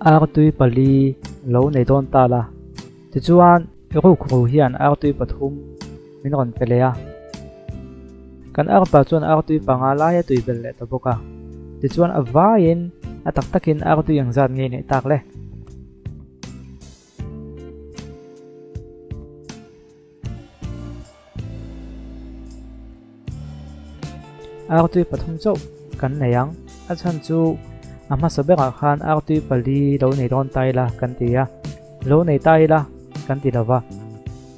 Artui pali lo nei dawn ta la. Tichuan, rukru hian artui pathum min rawn pe leh a. Kan arpa chuan artui panga lai a tui belh leh ta bawk a. Tichuan a vaiin a tak takin artui engzat nge neih tak le? Artui pathum chauh kan nei ang. A chhan chu a hmasa berah khan artui pali lo nei dawn ta ila kan ti a, lo nei ta ila kan ti lova,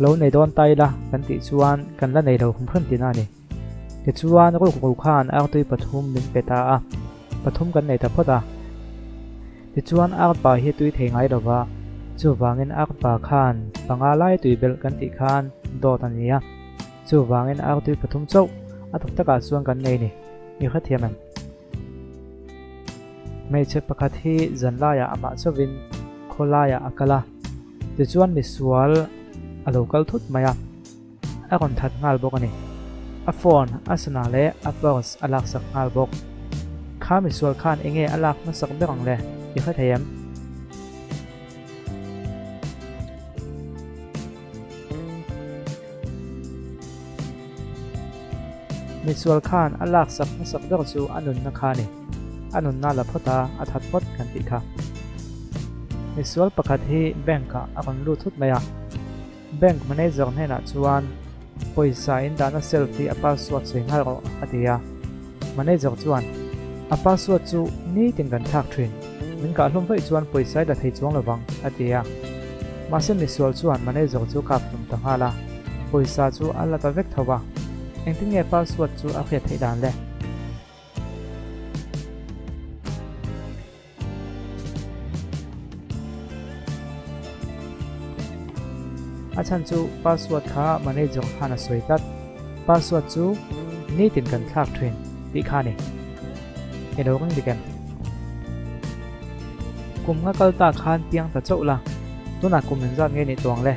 lo nei dawn ta ila kan tih chuan kan la nei lo hrim hrim tihna a ni. Tichuan rukru khan artui pathum min pe ta a, pathum kan nei ta phawt a. Tichuan arpa hi tui thei ngai lova, chuvangin arpa khan panga lai tui belh kan tih khan dawt a ni a, chuvangin artui pathum chauh a tak takah chuan kan nei ni, i hrethiam em? Hmeichhe pakhat hi zanlaiah amah chauhin khawlaiah a kal a, tichuan misual a lo kal thut mai a. A rawn that nghal bawk a ni. A phone, a sana leh a purse a laksak nghal bawk. Kha misual khan enge a lak hmasak ber ang le? I hre thei em? Misual khan a laksak hmasak ber chu a nunna kha a ni. A nunna la phawt a, a that phawt kan tih kha. Misual pakhat hi bank ah a rawn lut thut mai a. Bank manager hnenah chuan pawisa in dahna self hi a password sawi nghal rawh a ti a. Manager chuan a password chu nitin kan thlak thin, min kah hlawm vaih chuan pawisa i la thei chuang lovang a ti a. Mahse misual chuan manager chu kap hlawm ta nghal a, pawisa chu a la ta vek tho a. Engtin nge password chu a hriat theih dan le? A chhan chu password kha manager khan a sawi tlat. Password chu nitin kan thlak thin tih kha a ni. I lo ring dik em? Kum nga kal ta khan piang ta chauh la, tunah kum engzat nge nih tuang le?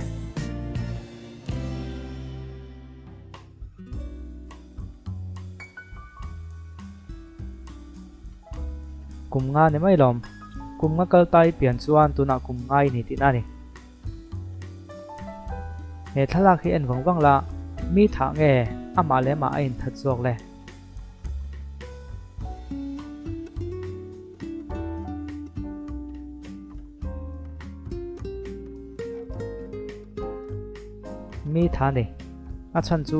Kum nga ni mai lawm. Kum nga kal ta i pian chuan tunah kum nga i ni tihna a ni. He thlalak hi en vang vang la, mi thah nge amah leh amah a inthat zawk le? Mi tha ni. A chhan chu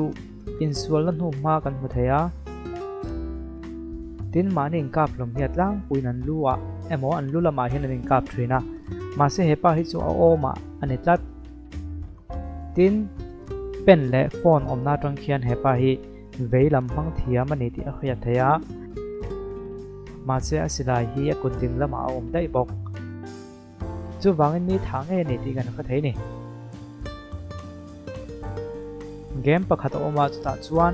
insualna hnu hma kan hmu thei a. Tin, mahni inkap hlawm hi a tlangpuiin an lu ah emaw an lu lamah hian an inkap thin a. Mahse he pa hi chu a awmah a ni tlat. Tin, pen leh phone awmna atang khian he pa hi vei lam hmang thiam a ni tih a hriat theih a. Mahse a silai hi a kut ding lamah a awm daih bawk. Chuvangin mi tha ngei a ni tih kan hre thei ni. Game pakhat a awm a, chutah chuan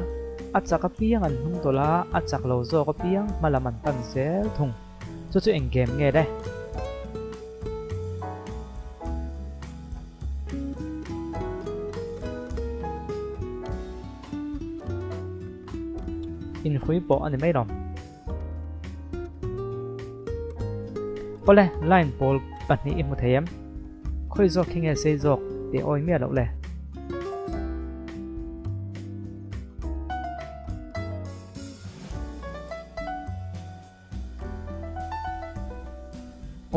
a chak apiang an hnung tawlh a, a chak lo zawk apiang hma lam an pan zel thung. Chu chu eng game nge le? Inhrui pawh a ni mai lo. Awle, line pawl pahnih i hmu thei em? Khawi zawk khi nge sei zawk tih awi miah loh le?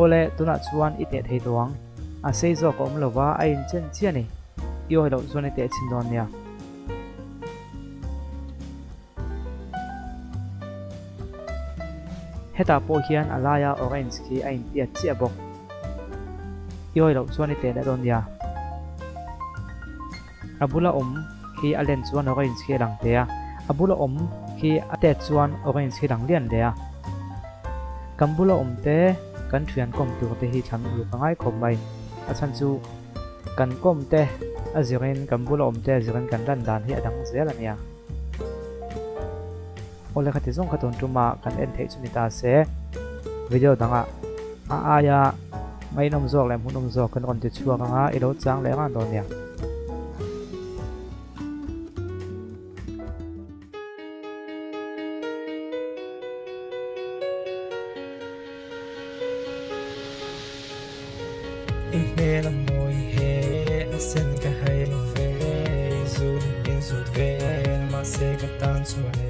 Awle, tunah chuan i teh thei tawh ang. A sei zawk a awm lova, a inchen chiah a ni. I awi loh chuan i teh chhin dawn nia. Hetah pawh hian a laia orange khi a intiat chiah bawk. I awi loh chuan i teh leh dawn nia. A bula awm khi a len chuan orange khi a lang teh a, a bula awm khi a tet chuan orange khi lang lian leh a. Kan bula awm te kan thian kawm tur te hi thlan uluk a ngai khawp mai. A chhan chu kan kawm te a zirin kan bula awm te a zirin kan lan dan hi a dang zel a nia. Awle khati zawng kha tun tuma kan en theih chu ni ta se, video dangah a aia ngaihnawm zawk leh hmunawm zawk kan rawn ti chhuak anga i lo chang leh rang dawn nia. I hmel a mawi he a sen ka hai lo ve, I zun in zut vel mahse ka tan chuan e.